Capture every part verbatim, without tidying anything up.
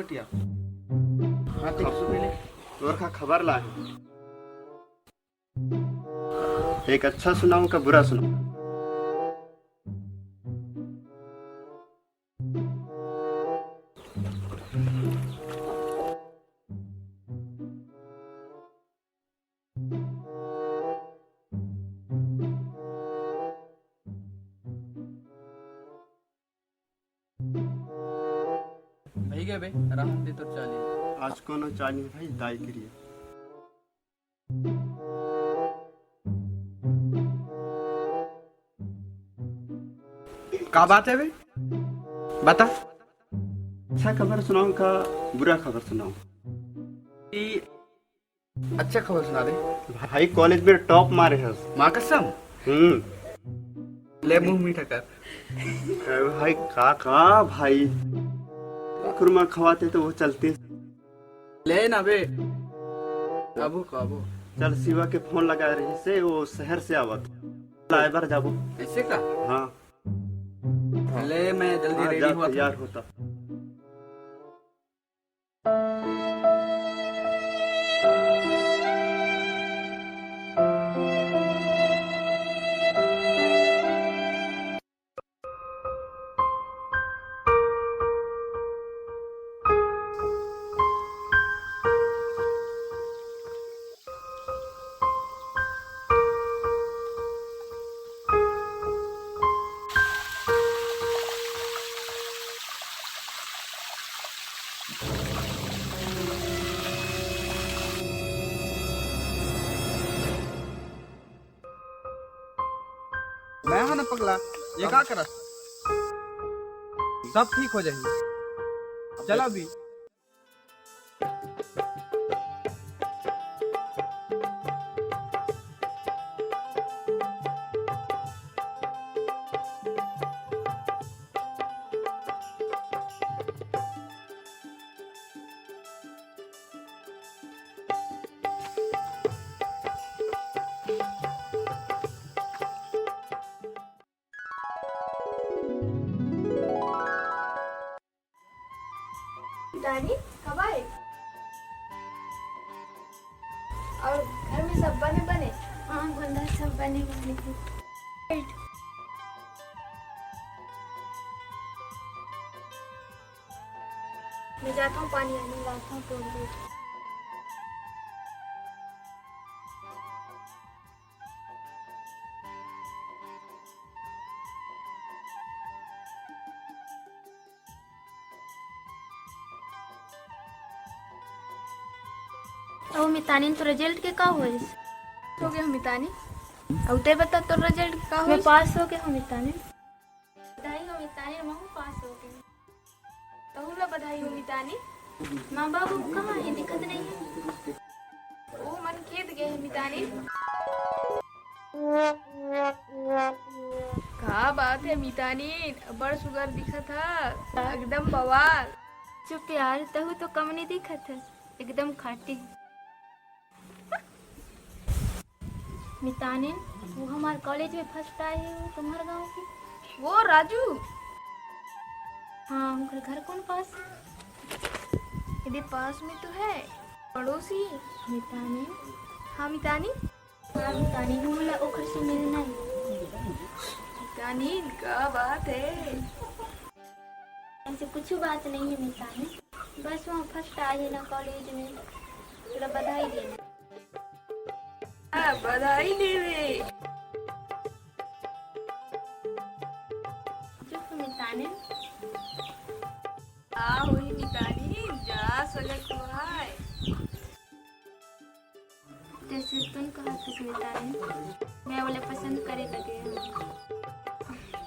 क्या? हाँ, तो सुन ले। तोर का खबर ला है? एक अच्छा सुनाऊं का बुरा सुनाऊं? भई गे बे, रहन दे तोर चाली। आज कोनो चाली भाई, दाई करिए। का बात है बे? बता। अच्छा खबर सुनाऊं का बुरा खबर सुनाऊं? ई अच्छा खबर सुना दे। भाई, कॉलेज में टॉप मारे हस। माँ कसम। हम्म। ले मुंह मीठा कर। अरे भाई, का, का भाई? कुरमा खवाते तो वो चलते। ले ना बे। आबो का आबो। चल, शिवा के फोन लगा रही से, वो शहर से आवत। लाए बर जाबो। ऐसे का? हाँ। ले, मैं जल्दी हाँ, रेडी जा, हुआ था। तैयार होता। मैं हा ना पगला, ये का करत? सब ठीक हो जाही। चला अभी। रानी, कब आए? और घर में सब बने बने? हाँ, गोंदा, सब बने बने हैं। बैठ। मैं जाता हूँ, पानी आने लाता हूँ, तुम बैठ। अउ मितानिन, तो रिजल्ट के का होइस? हो गया मितानी। अउ ते बता, तोर रिजल्ट के का मैं होइस? पास हो गया हूँ मितानिन। बधाई हो मितानिन, महू पास हो गया। तहू ला बधाई हो मितानी। माँ बाबू कहाँ है? दिखत नहीं है। ओ मन खेत गए हैं मितानी। का बात है मितानी, बड़ सुगर दिखत ह, एकदम बवाल। चुप यार, तहू तो कम नहीं दिखत है, एकदम खाटी। मितानिन, वो हमार कॉलेज में फर्स्ट आए है, वो तुम्हार गाँव की। वो राजू? हाँ, उनकर घर कौन पास है? यदि पास में तो है, पड़ोसी। मितानिन। हाँ मितानिन। हाँ मितानिन, हमला ओकर से मिलना है। मितानिन, का बात है? ऐसे कुछ बात नहीं है मितानिन, बस वहाँ फर्स्ट आए है ना कॉलेज में, थोड़ा बधाई देना। हाँ, बधाई देवे। चुप मितानिन। आ होई मितानिन, जा सगत होहाय। जैसे तुम कहा किस मितानिन, मैं वाले पसंद करे लगे हूँ।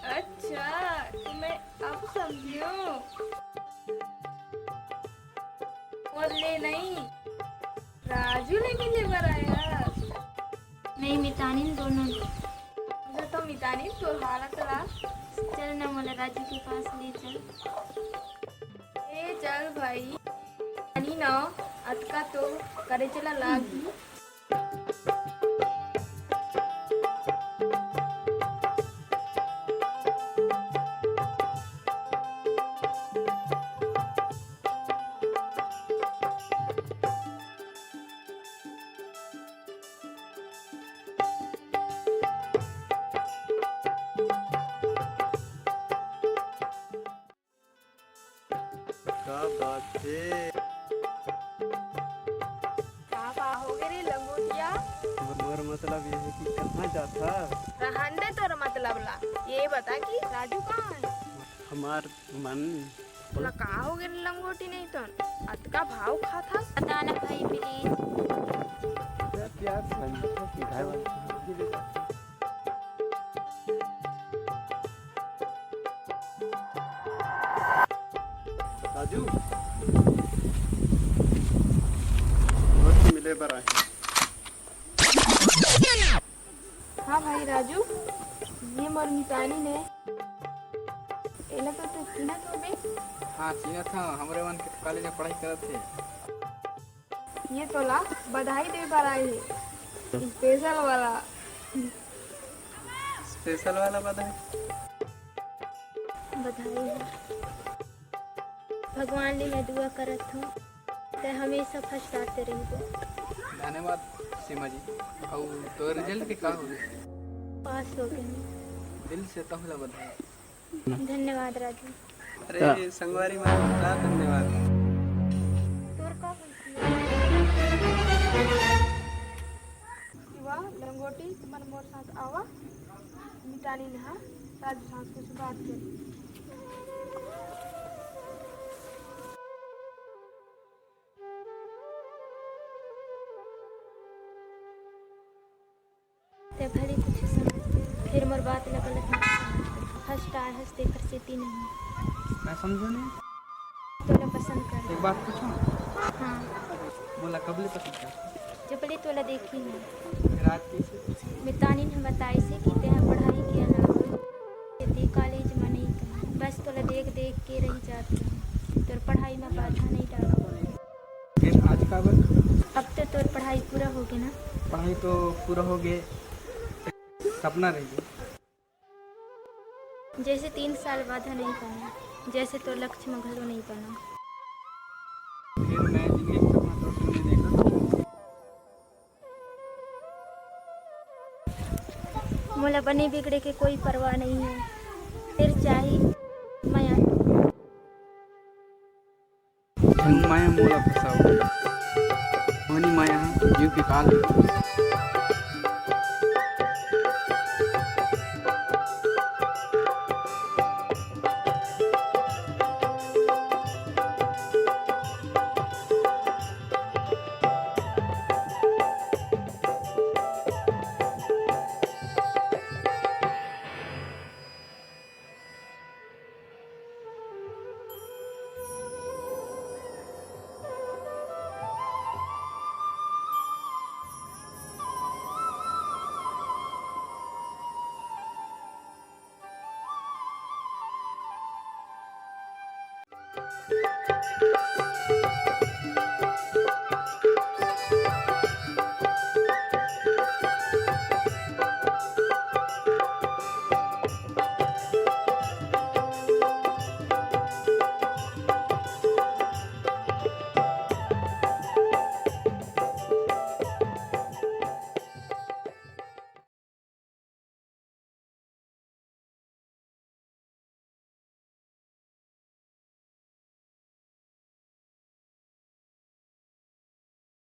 अच्छा, तो मैं अब समझी हूँ। बोले नहीं, राजू ले मिले बर आया। नहीं मितानिन, दोनों। अच्छा तो मितानिन, तोर हालत ला। चल ना, मोला राजू के पास ले चल। ए चल भाई, पानी ना, अतका तो करे चला लागी। का का होगे रे लंगोटिया? मोर मतलब ये है कि कहाँ जाथा? रहन दे तोर मतलब ला। ये बता कि राजू कहाँ है? हमार मन। तोला का होगे रे लंगोटी नहीं तो अतका भाव खाथस? बता ना भाई, please। यार, प्यार से हम खाए वाले हैं। राजू, तोर से मिले बर आए हैं। हाँ भाई राजू, ये मोर मितानी ने। एला तो तू चिन्हत होबे? हाँ, चिन्हत हँव, हमरे मन के कॉलेज में पढ़ाई करत हे। ये तोला बधाई दे बर आए हे, special वाला। Special वाला बधाई? बधाई हो। भगवान ले मैं दुआ करत हूँ, ते हमेशा first आते रहिबो। धन्यवाद सीमा जी। अउ तोर result के का होगे? पास हो गए। दिल से तहुला बधाई। धन्यवाद राजू। अरे संगवारी मन, का धन्यवाद? तोर का होइस? शिवा, लंगोटी, तुमन मोर साथ आवा। मितानी नहा राजू साथ कुछ बात करी। ते भले कुछ समझ, फिर मोर बात ला गलत मत समझ। First आए हस तेकर सेती नहीं। मैं समझो नहीं। तोला पसंद कर। एक बात पूछूं? हाँ। मोला कब ले पसंद कर? जब ले तोला देखी हूँ। फिर आज कैसे? मितानी ने बताइस कि तेहा पढ़ाई के अलावा यदि कॉलेज में नहीं कहीं, बस तोला देख देख के रह जात हूँ। तोर पढ़ाई में बाधा नहीं डालूँ। फिर आज काबर? अब तो तोर पढ़ाई पूरा होगे ना? पढ़ाई तो पूरा होगे, सपना रह गे। जैसे तीन साल बाधा नहीं पाना, जैसे तोर लक्ष्य में घलो नहीं पाना। फिर मैं जिंदगी में सपना तो नहीं देखा। मोला बने बिगड़े के कोई परवाह नहीं है। फिर चाही मया। झन माया मोला फंसाओ। मोहनी माया ह जीव के काल।